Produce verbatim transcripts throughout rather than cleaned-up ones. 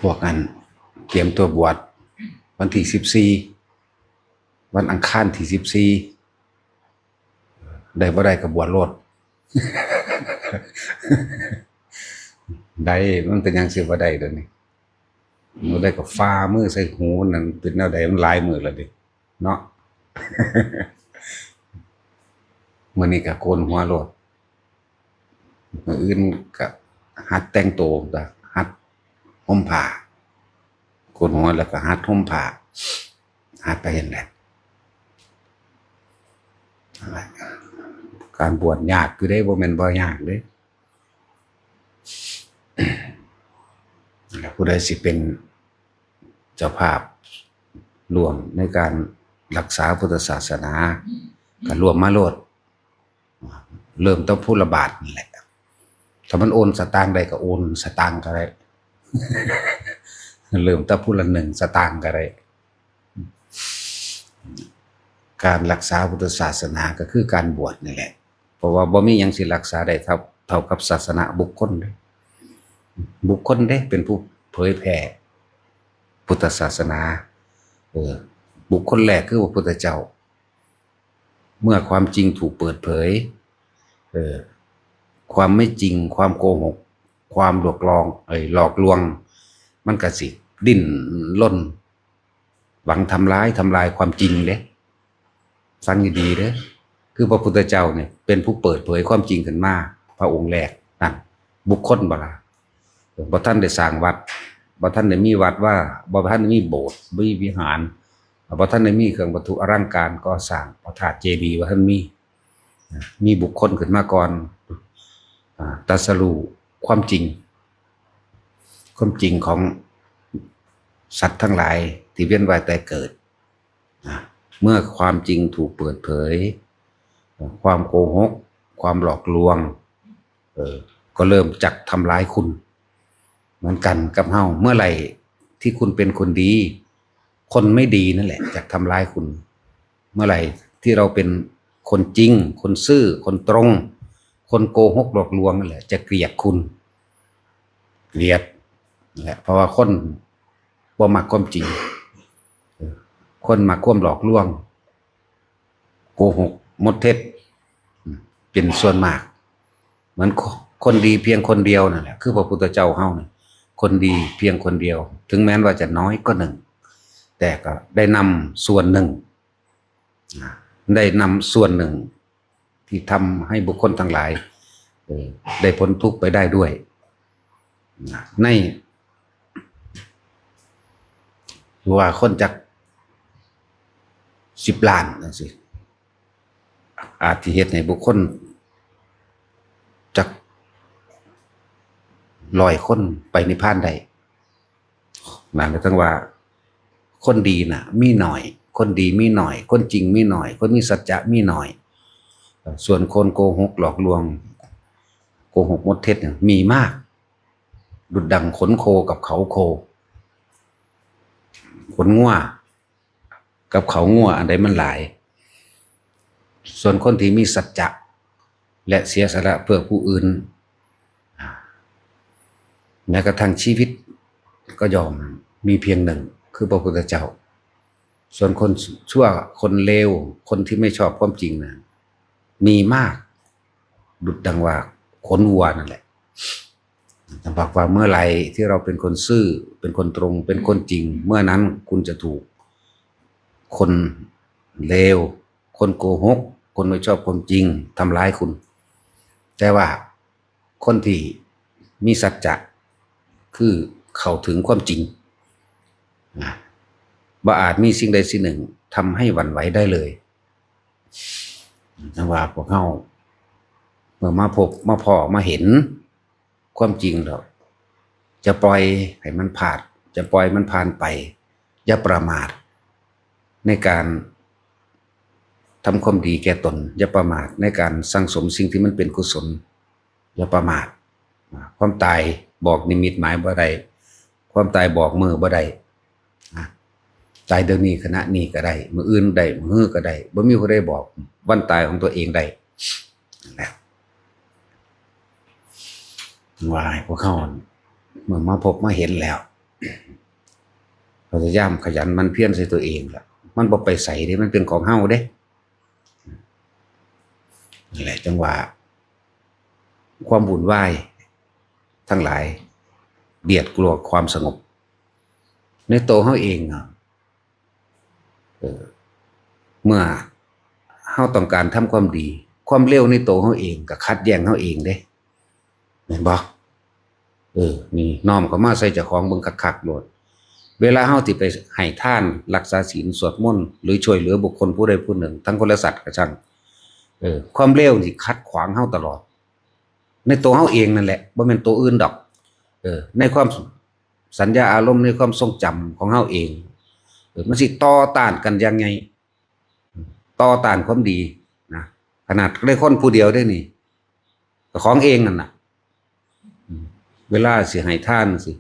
พวกนั้นเตรียมตัวบวชวันที่สิบสี่ วันอังคารที่สิบสี่ ได้บ่ได้ก็บวชโลด ได้ มันเป็นหยังสิบ่ได้เดี๋ยวนี้ มื้อใดก็ฝ่ามือใส่หูนั่น เป็นแนวใด มันหลายมื้อแล้วเด้เนาะ มื้อนี้ก็โกนหัวโลด มื้ออื่นก็หัดแต่งตัว ก็หัดห่มผ้า โกนหัวแล้วก็หัดห่มผ้า หัดไปหั่นแหละ การบวชยากอยู่เด้ บ่แม่นบ่ยากเด้ แล้วผู้ใดสิเป็นเจ้าภาพร่วมในการรักษาพุทธศาสนา ก็ร่วมมาโลด เริ่มต้นผู้ละบาทนั่นแหละ ถ้ามันโอนสตางค์ได้ก็โอนสตางค์ก็ได้ เริ่มต้นผู้ละหนึ่งสตางค์ก็ได้ การรักษาพุทธศาสนาก็คือการบวชนี่แหละ เพราะว่าบ่มีหยังสิรักษาได้เท่า เท่ากับศาสนาบุคคลเด้ บุคคลเด้เป็นผู้เผยแผ่พุทธศาสนา เออ บุคคลแรกคือพระพุทธเจ้า เมื่อความจริงถูกเปิดเผย เออ ความไม่จริง ความโกหก ความหลอกลวง เอ้ย หลอกลวง มันก็สิดิ้นรน หวังทำร้าย ทำลายความจริงเด้ ฟังดีๆเด้อ คือพระพุทธเจ้าเนี่ยเป็นผู้เปิดเผยความจริงขึ้นมา พระองค์แรกนั่น บุคคลบ่ล่ะ บ่ทันได้สร้างวัด บ่ทันได้มีวัดว่า บ่ทันได้มีโบสถ์ บ่มีวิหาร บ่ทันได้มีเครื่องวัตถุอลังการก่อสร้าง พระธาตุเจดีย์บ่ทันมี มีบุคคลขึ้นมาก่อน อ่า ตรัสรู้ความจริง ความจริงของสัตว์ทั้งหลายที่เวียนว่ายตายเกิด นะ เมื่อความจริงถูกเปิดเผย ความโกหก ความหลอกลวง เออ ก็เริ่มจักทำร้ายคุณ เหมือนกันกับเฮา เมื่อไหร่ที่คุณเป็นคนดี คนไม่ดีนั่นแหละจักทำร้ายคุณ เมื่อไหร่ที่เราเป็นคนจริง คนซื่อ คนตรง คนโกหกหลอกลวงนั่นแหละจะเกลียดคุณ เกลียดนั่นแหละ เพราะว่าคนบ่มักความจริง เออ คนมักความหลอกลวง โกหก มดเท็จ อืม เป็นส่วนมาก เหมือนค- คนดีเพียงคนเดียวนั่นแหละ คือพระพุทธเจ้าเฮานี่ คนดีเพียงคนเดียว ถึงแม้ว่าจะน้อยก็หนึ่ง แต่ก็ได้นำส่วนหนึ่ง อ่า ได้นำส่วนหนึ่งที่ทำให้บุคคลทั้งหลาย เออ ได้พ้นทุกข์ไปได้ด้วย นะ ใน ว่าคนจักสิบล้านจังซี้ อาจสิเฮ็ดให้บุคคลจักร้อยคนไปนิพพานได้ นั่นก็ต้องว่า คนดีน่ะ มีหน่อย คนดีมีหน่อย คนจริงมีหน่อย คนมีสัจจะมีหน่อย ส่วนคนโกหกหลอกลวง โกหกมดเท็จเนี่ยมีมาก ดุจดังขนโคกับเขาโค ขนงัวกับเขางัวอันใดมันหลาย ส่วนคนที่มีสัจจะ และเสียสละเพื่อผู้อื่น แม้กระทั่งชีวิตก็ยอมมีเพียงหนึ่ง คือพระพุทธเจ้า ส่วนคนชั่วคนเลว คนที่ไม่ชอบความจริงนะ มีมาก ดุจดังว่าขนวัวนั่นแหละ แต่บอกว่าเมื่อไหร่ที่เราเป็นคนซื่อ เป็นคนตรง เป็นคนจริง เมื่อนั้นคุณจะถูกคนเลว คนโกหก คนไม่ชอบความจริงทำร้ายคุณ แต่ว่าคนที่มีสัจจะ คือเข้าถึงความจริงนะ บ่อาจมีสิ่งใดสิ่งหนึ่งทำให้หวั่นไหวได้เลย แต่ว่าพวกเฮาเมื่อมาพบมาพ้อมาเห็นความจริงแล้ว จะปล่อยให้มันพลาด จะปล่อยมันผ่านไป อย่าประมาทในการทำความดีแก่ตน อย่าประมาทในการสั่งสมสิ่งที่มันเป็นกุศล อย่าประมาท ความตายบอกนิมิตหมายบ่ได้ ความตายบอกมื้อบ่ได้ นะ ตายเดี๋ยวนี้ขณะนี้ก็ได้ มื้ออื่นได้ มื้อฮือก็ได้ บ่มีผู้ใดบอกวันตายของตัวเองได้ นั่นแหละ ว่าให้พวกเฮาเมื่อมาพบมาเห็นแล้ว พยายามขยันหมั่นเพียรใส่ตัวเองล่ะ มันบ่ไปไสเด้ มันเป็นของเฮาเด้ นี่แหละจังว่า ความวุ่นวายทั้งหลาย เบียดกลัวความสงบ ในตัวเฮาเองอะ เออ เมื่อเฮาต้องการทำความดี ความเลวในตัวเฮาเองก็ขัดแย้งเฮาเองเด้ แม่นบ่ เออ นี่น้อมเข้ามาใส่เจ้าของเบิ่งคักๆโลด เวลาเฮาสิไปให้ทาน รักษาศีล สวดมนต์ หรือช่วยเหลือบุคคลผู้ใดผู้หนึ่ง ทั้งคนและสัตว์ก็ช่าง เออ ความเลวนี่ขัดขวางเฮาตลอด ในตัวเฮาเองนั่นแหละ บ่แม่นตัวอื่นดอก เออ ในความสัญญาอารมณ์ ในความทรงจำของเฮาเอง เออ มันสิต่อต้านกันยังไง ต่อต้านความดีนะ ขนาดได้คนผู้เดียวได้นี่ ก็ของเองนั่นน่ะ อืม เวลาสิให้ทานสิ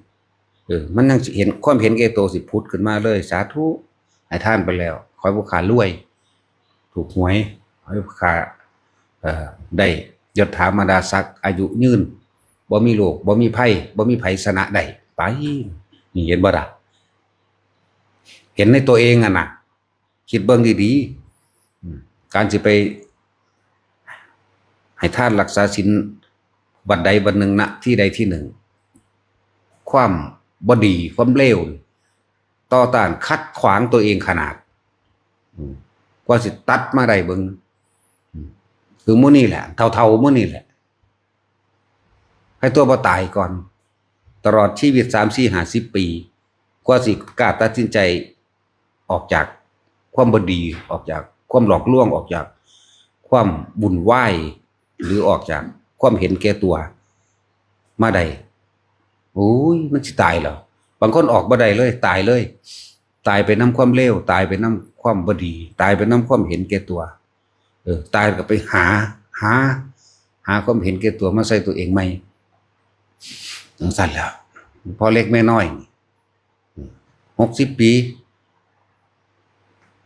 เออ มันยังสิเห็นความเห็นแก่ตัวสิผุดขึ้นมาเลย สาธุ ให้ทานไปแล้ว ขอให้ผู้ข้ารวย ถูกหวย ขอให้ผู้ข้า เอ่อ ได้ยศถาบรรดาศักดิ์ อายุยืน บ่มีโรค บ่มีภัย บ่มีไผชนะได้ ไป นี่เห็นบ่ล่ะ เห็นในตัวเองอะนะ คิดเบิ่งดีๆ อืม การสิไปให้ทานรักษาศีลวัดใดวัดหนึ่ง ณ ที่ใดที่หนึ่ง ความบ่ดี ความเลว ต่อต้านขัดขวางตัวเองขนาด อืม กว่าสิตัดมาได้เบิ่ง อืม คือมื้อนี้แหละ เฒ่าๆมื้อนี้แหละ ให้ตัวบ่ตายก่อน ตลอดชีวิต สาม สี่ ห้าสิบ ปี กว่าสิกล้าตัดสินใจ ออกจากความบ่ดี ออกจากความหลอกลวง ออกจากความวุ่นวาย หรือออกจากความเห็นแก่ตัว มาได้ โอ้ย มันสิตายเหรอ บางคนออกบ่ได้เลย ตายเลย ตายไปนำความเลว ตายไปนำความบ่ดี ตายไปนำความเห็นแก่ตัว เออ ตายก็ไปหา หา หาความเห็นแก่ตัวมาใส่ตัวเองใหม่ จังซั่นแหล้ว พ่อเล็กแม่น้อยนี่ หกสิบ ปี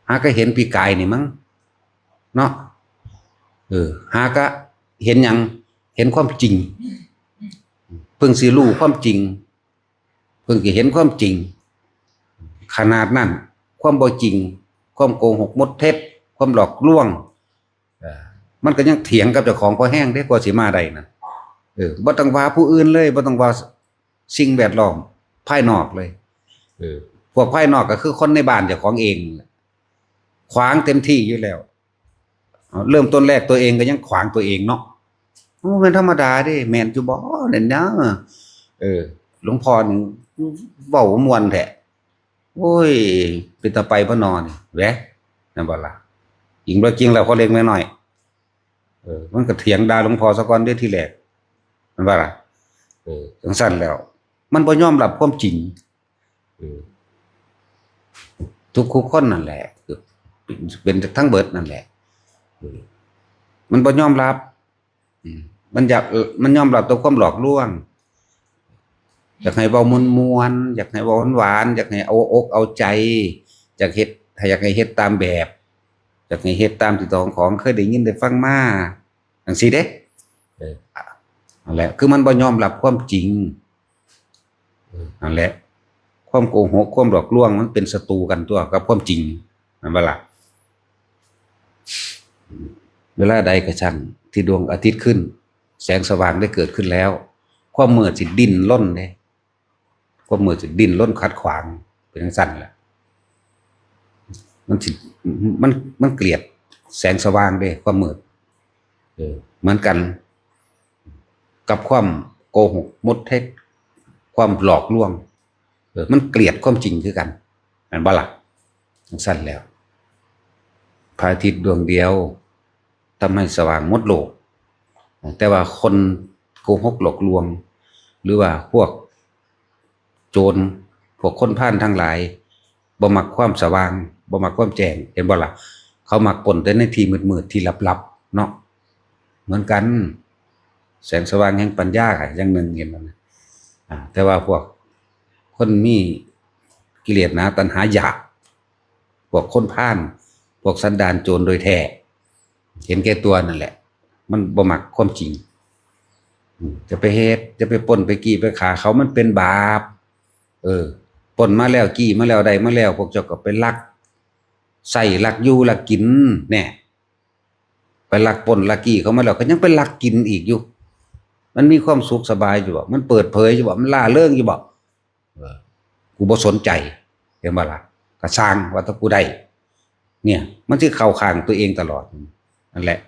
หาก็เห็นปีกายนี่มั้ง เนาะ เออ หาก็เห็นหยัง เห็นความจริง เพิ่งสิรู้ความจริง เพิ่งสิเห็นความจริง ขนาดนั้น ความบ่จริง ความโกหกมดเท็จ ความหลอกลวง เออ มันก็ยังเถียงกับเจ้าของพอแฮงเด้ กว่าสิมาได้นะ เออ บ่ต้องว่าผู้อื่นเลย บ่ต้องว่าสิ่งแวดล้อมภายนอกเลย เออ พวกภายนอกก็คือคนในบ้านเจ้าของเอง ขวางเต็มที่อยู่แล้ว เอา เริ่มต้นแรกตัวเองก็ยังขวางตัวเองเนาะ โอ้ แม่นธรรมดาเด้ แม่นอยู่บ่นั่นนะ เออ หลวงพ่อนี่เว้าม่วนแท้ โอ้ย เป็นตาไปบ่นอน แหวะ นั่นบ่ล่ะ จริงบ่จริงแล้ว พ่อเล็กแม่น้อย เออ มันก็เถียงด่าหลวงพ่อซะก่อนเด้อทีแรก นั่นบ่ล่ะ เออ จังซั่นแล้ว มันบ่ยอมรับความจริง เออ ทุกคู่คนนั่นแหละ เป็นทั้งเบิดนั่นแหละ เออ มันบ่ยอมรับ อืม มันอยาก เออ มันยอมรับต่อความหลอกลวง อยากให้เว้าม่วนๆ อยากให้เว้าหวานๆ อยากให้เอาอกเอาใจ อยากเฮ็ด อยากให้เฮ็ดตามแบบ อยากให้เฮ็ดตามที่เจ้าของเคยได้ยินได้ฟังมา จังซี้เด้ เออ นั่นแหละ คือมันบ่ยอมรับความจริง เออ นั่นแหละ ความโกหก ความหลอกลวง มันเป็นศัตรูกันตัวกับความจริง แม่นบ่ล่ะ เวลาใดก็ช่างที่ดวงอาทิตย์ขึ้น แสงสว่างได้เกิดขึ้นแล้ว ความมืดสิดิ้นรนเด้ ความมืดสิดิ้นรนขัดขวาง เป็นจังซั่นแหละ มันสิ มัน มันเกลียดแสงสว่างเด้ ความมืด เออ เหมือนกัน กับความโกหกมดเท็จ ความหลอกลวง เออ มันเกลียดความจริงคือกัน แม่นบ่ล่ะ จังซั่นแล้ว พระอาทิตย์ดวงเดียวทำให้สว่างหมดโลก แต่ว่าคนโกหกหลอกลวง หรือว่าพวกโจร พวกคนพาลทั้งหลาย บ่มักความสว่าง บ่มักความแจ้ง เห็นบ่ล่ะ เขามักปล้นแต่ในที่มืดๆ ที่ลับๆ เนาะ เหมือนกัน แสงสว่างแห่งปัญญาค่ะ อย่างหนึ่ง เห็นบ่นะ อ่า แต่ว่าพวกคนมีกิเลสหนา ตัณหาอยาก พวกคนพาล พวกสันดานโจรโดยแท้ เห็นแก่ตัวนั่นแหละ มันบ่มักความจริง อืม จะไปเฮ็ด จะไปปล้น ไปจี้ ไปฆ่าเขา มันเป็นบาป เออ ปล้นมาแล้ว จี้มาแล้ว ได้มาแล้ว พวกเจ้าก็ไปลักใช้ ลักอยู่ ลักกิน แน่ ไปลักปล้นลักจี้เขามาแล้ว ก็ยังไปลักกินอีกอยู่ มันมีความสุขสบายอยู่บ่ มันเปิดเผยอยู่บ่ มันร่าเริงอยู่บ่ เออ กูบ่สนใจ เห็นบ่ล่ะ ก็ซ่างว่าถ้ากูได้ เนี่ย มันสิเข้าข้างตัวเองตลอด นั่นแหละ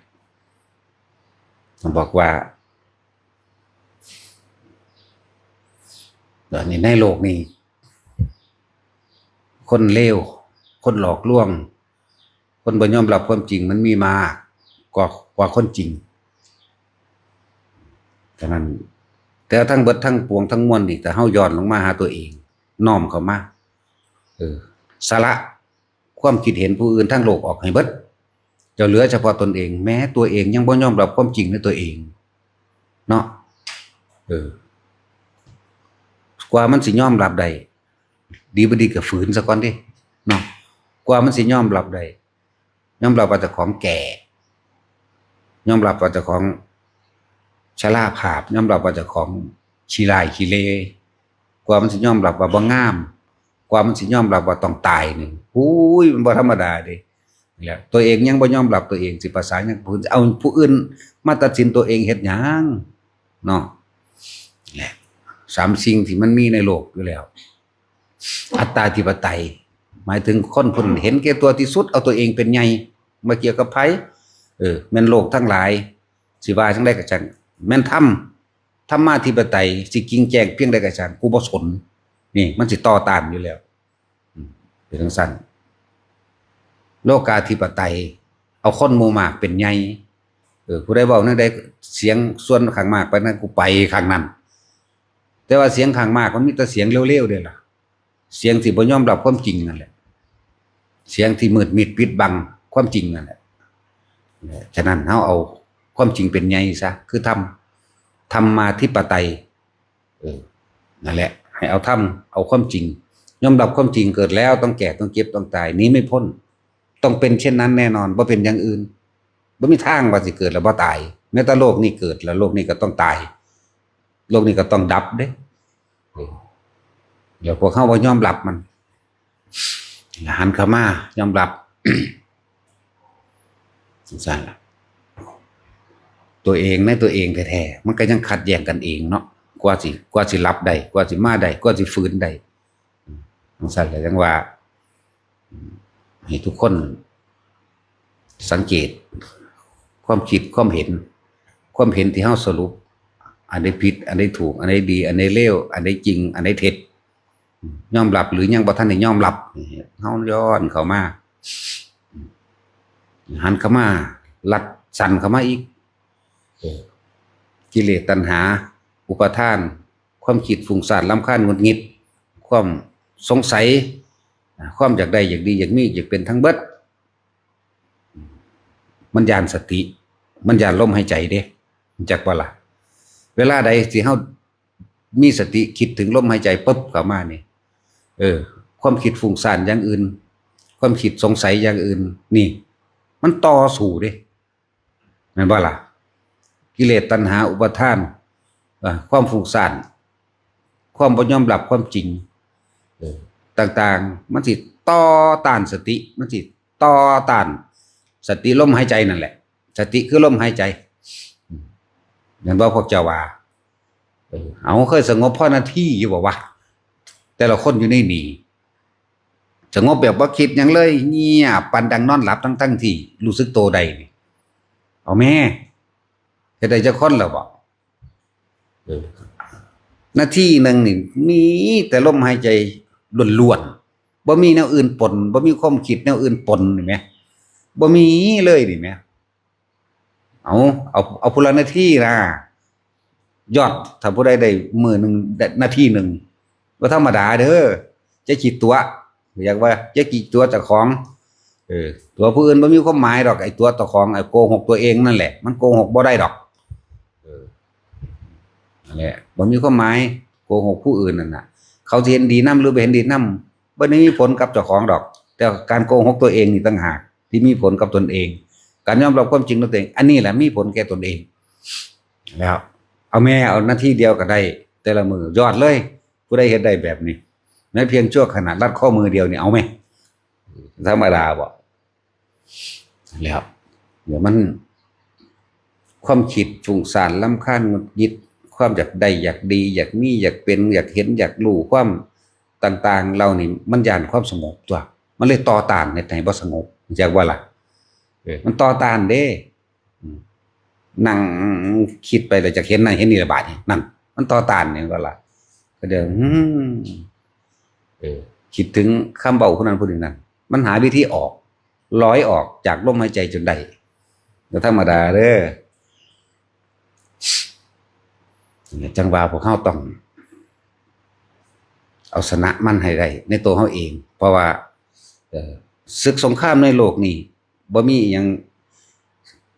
บอกว่า เดี๋ยวนี้ในโลกนี้ คนเลว คนหลอกลวง คนบ่ยอมรับความจริงมันมีมากกว่า กว่าคนจริง ฉะนั้น แต่ทั้งเบิดทั้งปวงทั้งมวลนี่ แต่เฮาย้อนลงมาหาตัวเอง น้อมเข้ามา เออ สละความคิดเห็นผู้อื่นทั้งโลกออกให้เบิด เจ้าเหลือเฉพาะตนเอง แม้ตัวเองยังบ่ยอมรับความจริงในตัวเอง เนาะ เออ กว่ามันสิยอมรับได้ ดีบ่ดีก็ฝืนซะก่อนเด้ เนาะ กว่ามันสิยอมรับได้ ยอมรับว่าเจ้าของแก่ ยอมรับว่าเจ้าของชราภาพ ยอมรับว่าเจ้าของขี้ร้ายขี้เล กว่ามันสิยอมรับว่าบ่งาม กว่ามันสิยอมรับว่าต้องตายนี่ อุ้ย มันบ่ธรรมดาเด้ นี่แหละ ตัวเองยังบ่ยอมรับตัวเอง สิประสานหยังผู้อื่น เอาผู้อื่นมาตัดสินตัวเองเฮ็ดหยัง เนาะ นี่แหละ สามสิ่งที่มันมีในโลกอยู่แล้ว อัตตาธิปไตย หมายถึงคนผู้นั้นเห็นแก่ตัวที่สุด เอาตัวเองเป็นใหญ่ บ่เกี่ยวกับไผ เออ แม่นโลกทั้งหลาย สิว่าจั่งใดก็ช่าง แม่นธรรม ธรรมาธิปไตย สิจริงแจ้งเพียงใดก็ช่าง กูบ่สน นี่ มันสิต่อต้านอยู่แล้ว อืม เป็นจั่งซั้น โลกาธิปไตย เอาคนหมู่มากเป็นใหญ่ เออ ผู้ใดเว้าแนวใด เสียงส่วนข้างมากไปนั้น กูไปข้างนั้น แต่ว่าเสียงข้างมากมันมีแต่เสียงเลวๆ เด้ล่ะ เสียงที่บ่ยอมรับความจริงนั่นแหละ เสียงที่มืดมิดปิดบังความจริงนั่นแหละ ฉะนั้นเฮาเอาความจริงเป็นใหญ่ซะ คือธรรม ธรรมาธิปไตย เออ นั่นแหละ ให้เอาธรรม เอาความจริง ยอมรับความจริง เกิดแล้วต้องแก่ ต้องเจ็บ ต้องตาย หนีไม่พ้น ต้องเป็นเช่นนั้นแน่นอน บ่เป็นอย่างอื่น บ่มีทางว่าสิเกิดแล้วบ่ตาย แม้แต่โลกนี้เกิดแล้ว โลกนี้ก็ต้องตาย โลกนี้ก็ต้องดับเด้ เออ แล้วพวกเฮาบ่ยอมรับมัน หันเข้ามา ยอมรับ จั่งซั้นล่ะ ตัวเองในตัวเองแท้ๆ มันก็ยังขัดแย้งกันเองเนาะ กว่าสิ กว่าสิรับได้ กว่าสิมาได้ กว่าสิฝืนได้ จั่งซั้นแหละ จั่งว่า ให้ทุกคนสังเกต ความคิด ความเห็น ความเห็นที่เฮาสรุป อันใดผิด อันใดถูก อันใดดี อันใดเลว อันใดจริง อันใดเท็จ ยอมรับหรือยังบ่ทันได้ยอมรับ เฮาย้อนเข้ามา หันเข้ามา ลัดสั้นเข้ามาอีก เออ กิเลสตัณหา อุปาทาน ความคิดฟุ้งซ่านรำคาญหงุดหงิด ความสงสัย อ่า ความอยากได้ อยากดี อยากมี อยากเป็นทั้งเบิด มันย้านสติ มันย้านลมหายใจเด้ รู้จักบ่ล่ะ เวลาใดที่เฮามีสติคิดถึงลมหายใจปุ๊บเข้ามานี่ เออ ความคิดฟุ้งซ่านอย่างอื่น ความคิดสงสัยอย่างอื่น นี่ มันต่อสู้เด้ แม่นบ่ล่ะ กิเลสตัณหาอุปาทาน อ่า ความฟุ้งซ่าน ความบ่ยอมรับความจริง เออ ต่างๆ มันสิต่อต้านสติ มันสิต่อต้านสติลมหายใจนั่นแหละ สติคือลมหายใจ อืม แม่นบ่พวกเจ้าว่า เออ เอา เคยสงบพอนาทีอยู่บ่วะ แต่ละคนอยู่ในนี่ สงบแบบบ่คิดหยังเลย เงียบปานดังนอนหลับทั้งๆ ที่รู้สึกโตได้นี่ เอาแม่ เฮ็ดได้จักคนแล้วบ่ เออ นาทีหนึ่งนี่มีแต่ลมหายใจล้วนๆ บ่มีแนวอื่นปน บ่มีความคิดแนวอื่นปน เห็นไหม บ่มีเลย เห็นไหม เอา เอา เอาพุละนาทีนะ ยอด ถ้าผู้ใดได้มื้อหนึ่ง ได้นาทีหนึ่ง บ่ธรรมดาเด้อ จะขี้ตั๋ว อยากว่าจะขี้ตั๋วเจ้าของ เออ ตั๋วผู้อื่นบ่มีความหมายดอก ไอ้ตั๋วเจ้าของ ไอ้โกหกตัวเองนั่นแหละ มันโกหกบ่ได้ดอก เออ นั่นแหละ บ่มีความหมาย โกหกผู้อื่นนั่นน่ะ เขาสิเห็นดีนำหรือบ่เห็นดีนำ บ่ได้มีผลกับเจ้าของดอก แต่การโกหกตัวเองนี่ต่างหาก ที่มีผลกับตนเอง การยอมรับความจริงด้วยตัวเอง อันนี้แหละมีผลแก่ตนเอง แล้ว เอาแม่ เอานาทีเดียวก็ได้ แต่ละมื้อ ยอดเลย ผู้ใดเฮ็ดได้แบบนี้ แม้เพียงชั่วขณะ รัดข้อมือเดียวนี่เอาไหม ธรรมดาบ่ แล้ว เดี๋ยวมัน ความคิดฟุ้งซ่านรำคาญหงุดหงิด ความอยากได้อยากดี อยากมีอยากเป็น อยากเห็นอยากรู้ ความต่างๆ เหล่านี้มันย้านความสงบตัว มันเลยต่อต้านเฮ็ดให้บ่สงบ จักว่าล่ะ เออ มันต่อต้านเด้ อืม นั่งคิดไปแล้วอยากเห็นนั่นเห็นนี่ละบาดนี่ นั่น มันต่อต้านเนี่ยก็ล่ะ ก็เดี๋ยว อืม เออ คิดถึงคำเว้าผู้นั้นผู้นี้นั่น มันหาวิธีออก ลอยออกจากลมหายใจจนได้ ก็ธรรมดาเด้อ จังว่าพวกเฮาต้อง เอาชนะมันให้ได้ในตัวเฮาเอง เพราะว่า เอ่อ ศึกสงครามในโลกนี้ บ่มีอิหยัง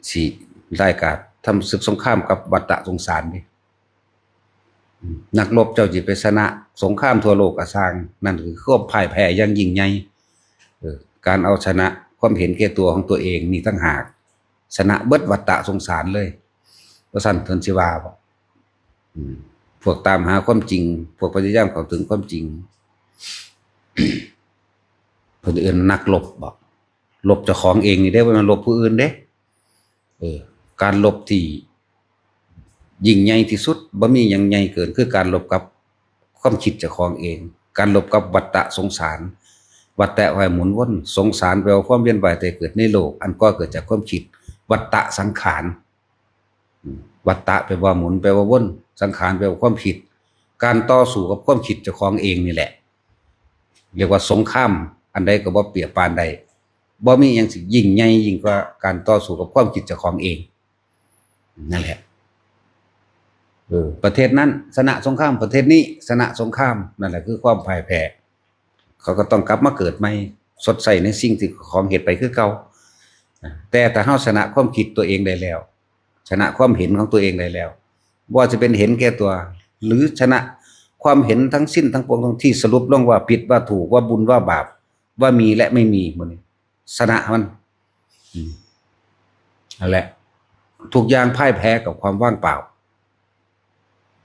สิร้ายกาจทำศึกสงครามกับวัฏฏะสงสารเด้ อืม นักรบเจ้าสิไปชนะสงครามทั่วโลกก็ซ่าง นั่นคือความพ่ายแพ้อย่างยิ่งใหญ่ เออ การเอาชนะความเห็นแก่ตัวของตัวเองนี่ต่างหาก ชนะเบิดวัฏฏะสงสารเลย บ่ซั้นเพิ่นสิว่าบ่ อืม พวกตามหาความจริง พวกพยายามเข้าถึงความจริง เพิ่นเอิ้นนักรบบ่ รบเจ้าของเองนี่เด้ บ่แม่นรบผู้อื่นเด้ เออ การรบที่ยิ่งใหญ่ที่สุด บ่มีหยังใหญ่เกิน คือการรบกับความคิดเจ้าของเอง การรบกับวัฏฏะสงสาร วัฏฏะแปลว่าหมุนวน สงสารแปลว่าความเวียนว่ายตายเกิดในโลก อันก่อเกิดจากความคิด วัฏฏะสังขาร อืม วัฏฏะแปลว่าหมุน แปลว่าวน สังขารแปลว่าความคิด การต่อสู้กับความคิดเจ้าของเองนี่แหละ เรียกว่าสงคราม อันใดก็บ่เปรียบปานใด บ่มีหยังสิยิ่งใหญ่ยิ่งกว่าการต่อสู้กับความคิดเจ้าของเอง นั่นแหละ เออ ประเทศนั้นชนะสงคราม ประเทศนี้ชนะสงคราม นั่นแหละคือความพ่ายแพ้ เขาก็ต้องกลับมาเกิดใหม่ ชดใช้ในสิ่งที่ของเฮ็ดไปคือเก่า แต่ถ้าเฮาชนะความคิดตัวเองได้แล้ว ชนะความเห็นของตัวเองได้แล้ว บ่ว่าจะเป็นเห็นแก่ตัว หรือชนะความเห็นทั้งสิ้นทั้งปวงที่สรุปลงว่าผิดว่าถูก ว่าบุญว่าบาป ว่ามีและไม่มีหมดนี้ ชนะมัน อืม นั่นแหละ ทุกอย่างพ่ายแพ้กับความว่างเปล่า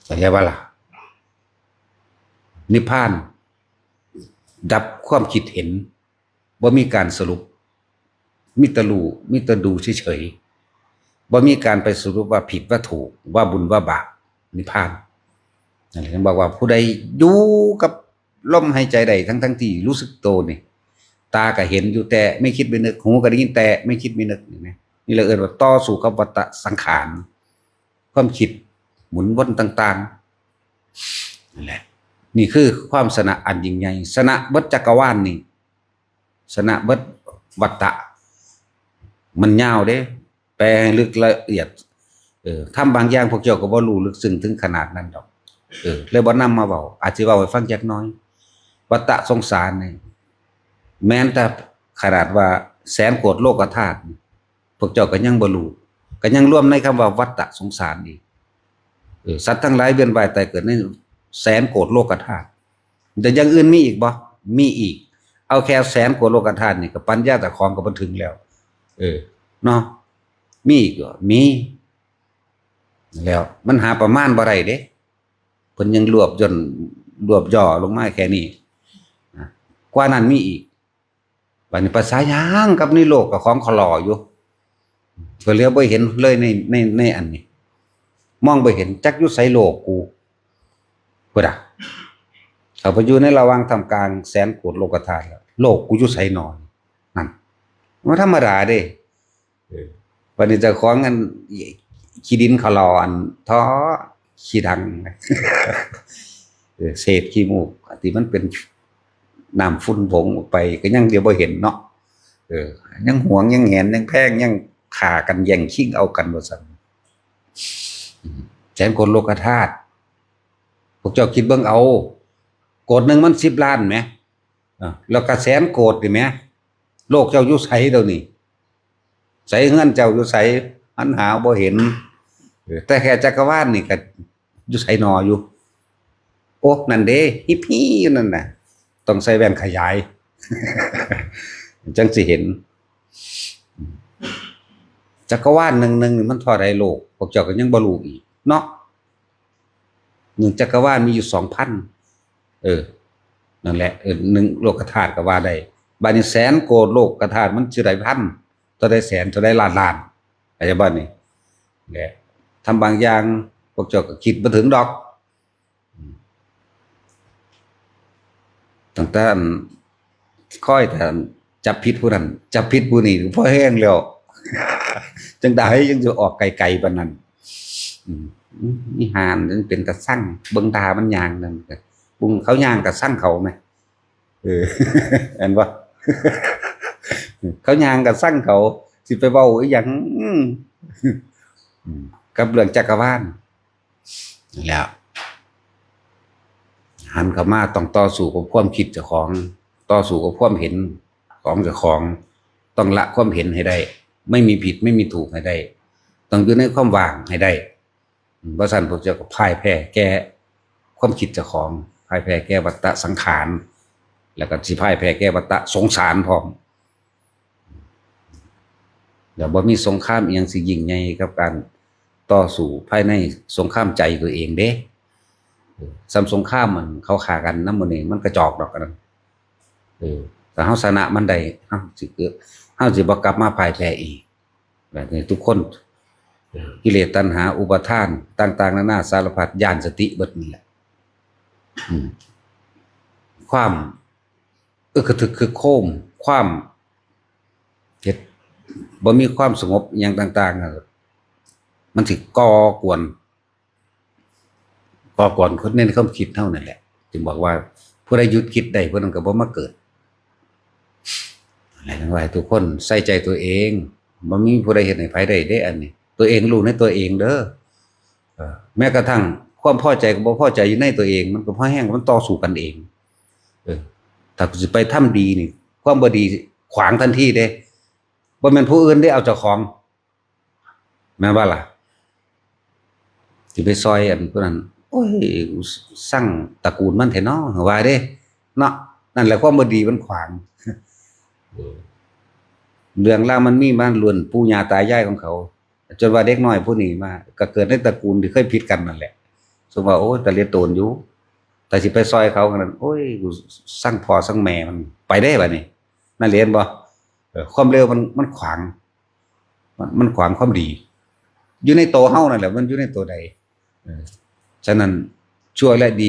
เข้าใจบ่ล่ะ นิพพาน ดับความคิดเห็น บ่มีการสรุป มีแต่รู้ มีแต่ดูเฉยๆ บ่มีการไปสรุปว่าผิดว่าถูก ว่าบุญว่าบาป นิพพาน นั่นแหละ ถึงบอกว่าผู้ใดอยู่กับลมหายใจได้ทั้งๆที่รู้สึกตัวนี่ ตาก็เห็นอยู่แต่ไม่คิดไม่นึก หูก็ได้ยินแต่ไม่คิดไม่นึก เห็นไหม นี่เราเอิ้นว่าต่อสู้กับวัฏฏะสังขาร ความคิดหมุนวนต่างๆ นั่นแหละ นี่คือความชนะอันยิ่งใหญ่ ชนะเบิดจักรวาลนี่ ชนะเบิดวัฏฏะ มันยาวเด้ แปลให้ลึกละเอียด เออ ธรรมบางอย่างพวกเจ้าก็บ่รู้ลึกซึ้งถึงขนาดนั้นดอก เออ เลยบ่นำมาเว้า อาจสิเว้าให้ฟังจักหน่อย วัฏฏะสงสารนี่ แม้นแต่ขนาดว่าแสนโกดโลกธาตุนี่ พวกเจ้าก็ยังบ่รู้ ก็ยังรวมในคำว่าวัฏฏะสงสารอีก เออ สัตว์ทั้งหลายเวียนว่ายตายเกิดในแสนโกดโลกธาตุ แต่อย่างอื่นมีอีกบ่ มีอีก เอาแค่แสนโกดโลกธาตุนี่ก็ปัญญาเจ้าของก็บ่ถึงแล้ว เออ เนาะ มีอีกบ่ มี แล้ว มันหาประมาณบ่ได้เด้ เพิ่นยังรวบย่น รวบย่อลงมาแค่นี้ นะ กว่านั้นมีอีก บัดนี้ภาษาหยังกับในโลกกับของขลออยู่ ก็เหลือบ่เห็นเลยใน ใน ในอันนี้ มองบ่เห็น จักอยู่ไสโลกกู พุ้นน่ะ เข้าไปอยู่ในระหว่างท่ามกลางแสนโกดโลกธาตุแล้ว โลกกูอยู่ไสหนอ นั่น มันธรรมดาเด้ เออ บัดนี้เจ้าของอันขี้ดินขลออันท้อขี้ดัง เออ เศษขี้มูกที่มันเป็นน้ำฝุ่นผงออกไป ก็ยังเดียวบ่เห็นเนาะ เออ ยังหวงยังแหนยังแพงยังฆ่ากันแย่งชิงเอากันว่าซั่น อืม แสนโกดโลกธาตุ พวกเจ้าคิดเบิ่งเอา โกดหนึ่งมันสิบล้านแหม อ่ะ แล้วก็แสนโกดนี่แหม โลกเจ้าอยู่ไสเดี๋ยวนี้ ไสเฮือนเจ้าอยู่ไส หันหาบ่เห็น เออ แต่แค่จักรวาลนี่ก็อยู่ไสหนออยู่ โอ้ นั่นเด้ ฮิปปี้อยู่นั่นน่ะ ต้องใส่แว่นขยาย จั่งสิเห็น จักรวาลหนึ่งหนึ่งนี่มันเท่าใดโลก พวกเจ้าก็ยังบ่รู้อีกเนาะ หนึ่งจักรวาลมีอยู่สองพัน เออ นั่นแหละ เออ หนึ่งโลกธาตุก็ว่าได้ บาดนี้แสนโกดโลกธาตุมันสิได้พัน เท่าใดแสน เท่าใดล้านล้าน เข้าใจบ่นี่ แหละ ทำบางอย่างพวกเจ้าก็คิดบ่ถึงดอก ตั้งแต่อัน คอยแต่จับผิดผู้นั้น จับผิดผู้นี้ พอแห้งแล้ว จังใดยังจะออกไกลๆปานนั้น อืม อีห่านั่นเป็นตาซัง เบิ่งตามันย่างนั่นก็ บุงเขาย่างก็ซังเขาแหม เออ อันว่า เขาย่างก็ซังเขา สิไปเว้าอีหยัง อืม อืม กับเรื่องจักรวาล แล้ว หันเข้ามาต้องต่อสู้กับความคิดเจ้าของ ต่อสู้กับความเห็นของเจ้าของ ต้องละความเห็นให้ได้ ไม่มีผิดไม่มีถูกให้ได้ ต้องอยู่ในความว่างให้ได้ อืม บ่ซั้นพวกเจ้าก็พ่ายแพ้แก่ความคิดเจ้าของ พ่ายแพ้แก่วัฏฏะสังขาร แล้วก็สิพ่ายแพ้แก่วัฏฏะสงสารพร้อม แล้วบ่มีสงครามอีหยังสิยิ่งใหญ่กับการต่อสู้ภายในสงครามใจตัวเองเด้ เออ ส่ำสงครามมันเขาฆ่ากันนำมื้อนี้มันกระจอกดอกอันนั้น เออ ถ้าเฮาชนะมันได้ เฮาสิเกิด เฮาสิบ่กลับมาพ่ายแพ้อีก แบบนี้ทุกคน เออ กิเลสตัณหาอุปาทานต่างๆนานาสารพัดย้านสติเบิดนี่แหละ อืม ความ อึกกระทึกครึกโครม ความเฮ็ดบ่มีความสงบอิหยังต่างๆน่ะ มันสิก่อกวน ก่อกวนคนในความคิดเฮานั่นแหละ จึงบอกว่าผู้ใดหยุดคิดได้ ผู้นั้นก็บ่มาเกิด อะไรทั้งหลาย ทุกคนใส่ใจตัวเอง บ่มีผู้ใดเฮ็ดให้ไผได้เด้ อันนี้ ตัวเองรู้ในตัวเองเด้อ เออ แม้กระทั่งความพอใจกับบ่พอใจอยู่ในตัวเอง มันก็พอแห้ง มันต่อสู้กันเอง เออ ถ้ากูสิไปทำดีนี่ ความบ่ดีขวางทันทีเด้ บ่แม่นผู้อื่นเด้ เอาเจ้าของ แม่นบ่ล่ะ สิไปซอยอันผู้นั้น โอ้ย กูซังตระกูลมันแท้น้อ ว่าเด้ เนาะ นั่นแหละความบ่ดีมันขวาง เออ เรื่องราวมันมีมาล้วนปู่ย่าตายายของเขา จนว่าเด็กน้อยผู้นี้มา ก็เกิดในตระกูลที่เคยผิดกันนั่นแหละ สมว่า โอ้ย ตะเหลียดโตนอยู่ แต่สิไปซอยเขาขนาดนั้น โอ้ย กูซังพ่อซังแม่มัน ไปได้บัดนี้ นั่นเห็นบ่ เออ ความเลวมัน มันขวาง มัน มันขวางความดี อยู่ในตัวเฮานั่นแหละ มันอยู่ในตัวใด เออ ฉะนั้นชั่วและดี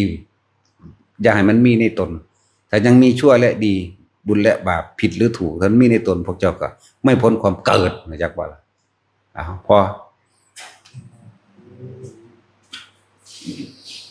อย่าให้มันมีในตน ถ้ายังมีชั่วและดี บุญและบาป ผิดหรือถูก ถ้ามันมีในตน พวกเจ้าก็ไม่พ้นความเกิด รู้จักบ่ล่ะ อ้าว พอ